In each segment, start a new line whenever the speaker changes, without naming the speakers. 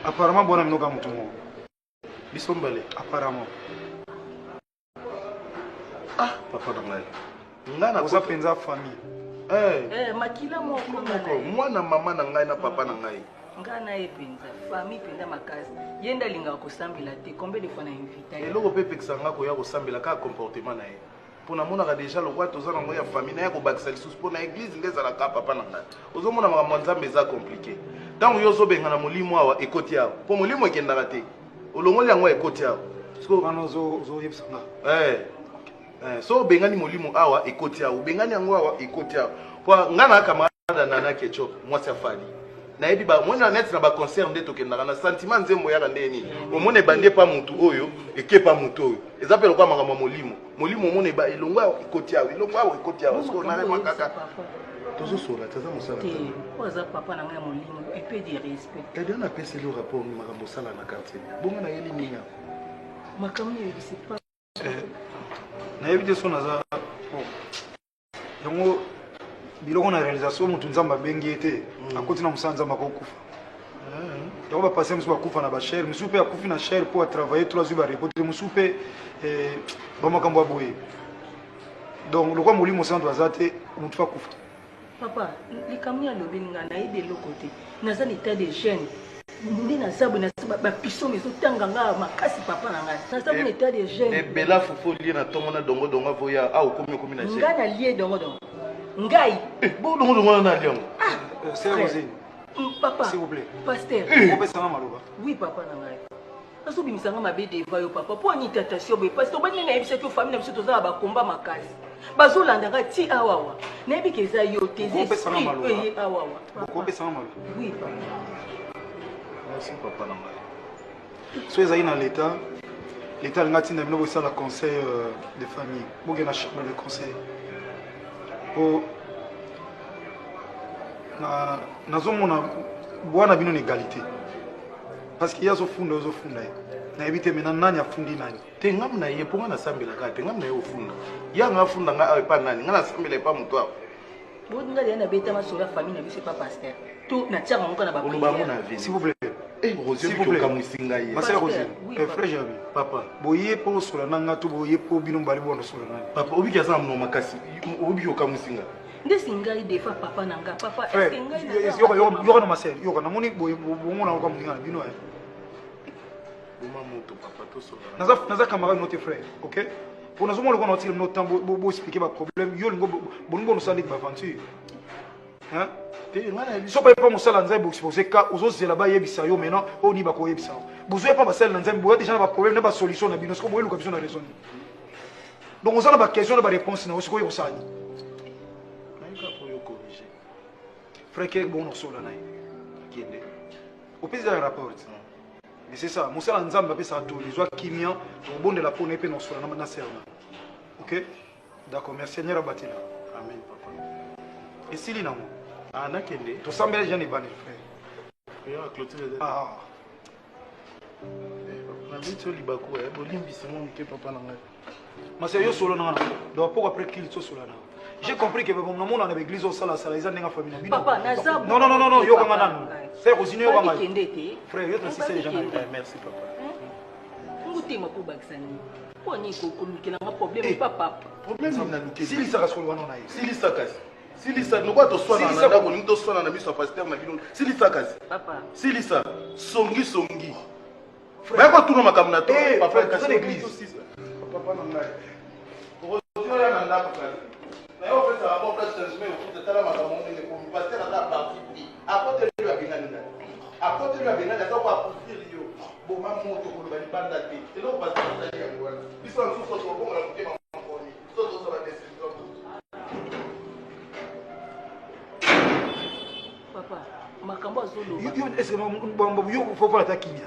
Apparemment bwana bino ka moto moko.
Biso mbale.
Apparemment.
Ah, papa na ngai. Nga na
oza penza famille.
Eh.
Eh, makila moko
moko. Mwana mama na ngai na papa na ngai.
Nga na ye penza famille penza makasi. Ye nde alingaka kosambela te. Combien de fois na invita ye?
Eloko pe epekisaka nga koya kosambela kaka comportement na ye. Po namonaka dejà lokola toza nango ya famille naya kobakisa lisusu po na eglise nde ezalaka papa na ngai. Ozomona makambo ya Nzambe eza complique. Tango yo ozobengana molimo awa ekoti awa. Po molimo ekendaka te. Olongoli yango ekoti awa.
Sikoyo wana ozoyebisa nga.
Eh. Eh, so obengani molimo awa ekoti awa. Obengani yango awa ekoti awa. Po nga na camarade Nana Ketchup, mwasi ya Fally. Nayebi ba mona net na ba concert nde tokendaka na sentiment nzembo yaka nde nini. Omona ebandi epa mutu oyo eke pa mutu oyo. Eza pe lokola makambo ya molimo. Molimo omona eba elongo awa ekoti awa, elongo awa ekoti awa. Sikoyo na rema kaka. Tozosola te aza mosala
te. Oyo aza papa na ngai ya molimo et peu de respect.
Tadi na apeseli yo rapport ni makambo osala na quartier. Bongo nayeli nini awa?
Makambo oyebisi pa.
Eh, nayebi te so naza yango biloko na réalisation motu nzambe abengi ye te mm. akoti na mosala nzambe akokufa mm. yango bapasie mosusu bakufa na bachere mosusu mpe akufi na chere mpo atravaille tro azwi barepo te mosusu mpe eh, bamakambo ya boye donc lokwa molimo santu aza te motu akufa.
Papa, likambo nini alobeli nga nayebi eloko te. Naza na etat de jeune. Nde naza boye ba pisome ezotanga nga makasi papa na ngai. Naza na etat de jeune.
Ebela fufu olie na tongo na dongo dongo avoya ah okomi okomi na jeune.
Nga na lie dongo dongo. Ngai.
Eh, bo dongo dongo na lia yango.
Ah,
euh, Sœur Rosine.
Mm, papa.
S'il vous plaît.
Pasteur.
Eh. Opesa nga maloba.
Oui papa na ngai. Azobimisa nga mabe devant yo papa mpo ani tentation boye parce que obandi nayebisaki yo famille na biso toza na bakomba makasi bazolanda nga ti awawa nayebi ke eza yo te eza esprit oyo eye awawa.
Bokopesa nga maloba.
Oui papa.
Merci papa na ngai.
So ezali na l'etat, l'etat alinga atinda bino bosala conseil euh, de famille, bokende na chambre de conseil po nazomona bwana bino na égalité. Parce que ye azofunda yo ozofunda ye nayebi te maintenant nani afundi nani.
Te ngam na ye mpo nga nasambelaka te ngam na ye ofunda ye anga afunda nga awa epa nani nga nasambela epa moto awa.
Boni nga deja nabeta masolo ya famille na biso epa pasteur to natiaka yango kaka na ba
Oloba yango na vie.
S'il vous plaît.
Eh Rosine
S'il vous plaît.
okamwisi ngai.
Ma sœur Rosine,
Oui,
eh,
papa.
frère Javi.
Papa.
Boye mpo osola na nga to boye mpo bino mibale bobanda osola nani?
Papa obiki aza na monoko makasi obiki okamwisi ngai.
Ndesi ngai defa papa na nga papa
Frère,
est-ce que ngai naza
yoka yoka yoka na ma sœur, yoka namoni boye bongo na yoka moninga na bino eh.
Boma moto papa tosola.
Naza naza camarade no te frère, OK? Po nazomona lokola naotikela bino temps bo bo expliquer ba problème yo olingo bolingi bonosala ndeti ba aventure. Hein?
Te ngai nayebi.
Soki oye pa mosala Nzambe bo expose cas ozozela bayebisa yo maintenant oyo nini bakoyebisa yo. Bozoya pa basali na Nzambe boya dejà na ba problème na ba solution na bino sikoyo boyeluka biso na raison nini? Donc oza na ba question na ba réponse na yo sikoyo osala nini?
Nayoka po yo corriger.
Frère Kerk bongo nakosola na ye.
Kende.
Opesi ya rapport. Mais c'est ça, mosala Nzambe apesaka toli, zwa kimia, tokobondela mpo na ye mpe nakosola na na sœur na. OK? D'accord, merci Seigneur abatela.
Amen papa.
Esili nango.
Ah nakende.
Tosambela déjà na ebandeli frère.
Prière ya clôture eza.
Ah.
Nabeti yo libaku eh, bolimbisi mwa moke papa na ngai.
Masi yo solo na donc poko après qu'il so solo na. J'ai compris que bon namona na église osala sala eza ndenge famille na bino.
Papa naza
Non non non non yo kanga nanu. C'est Rosine yo kanga.
Kende te.
Frère yo transi c'est déjà na.
Eh, merci papa.
Ngutema ko bakisa nini? Mpo nini kolukela nga problème eh, papa?
Problème nini nalukeli?
Silisa kasi wana na ye.
Silisa kasi. Silisa lokola toswana na ndako olingi toswana na miso ya pasteur na bino. Silisa kasi.
Papa.
Silisa. Songi songi. Baya kotuna makambo na to.
Eh,
Papa
frère,
kasi
toza na église.
Papa na ngai. Okotia ya na ndako kasi. Na yo opesa rapport place changement okuta tala makambo ndenge ekomi. Pasteur aza parti pris. Akoteli yo abengani ngai. Akoteli yo abengani aza ko akouvrir yo. Boma moto koloba libanda te. Eloko pasteur asali yango wana. Biso na mosusu tokobongola motema mokoni. So tozwa ba décision.
Papa, makambo azoloba.
Yo est-ce que yo faut pas ata kimia.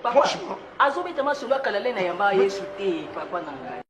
Franchement, azobeta masolo akalale na yamba Yesu te papa na ngai.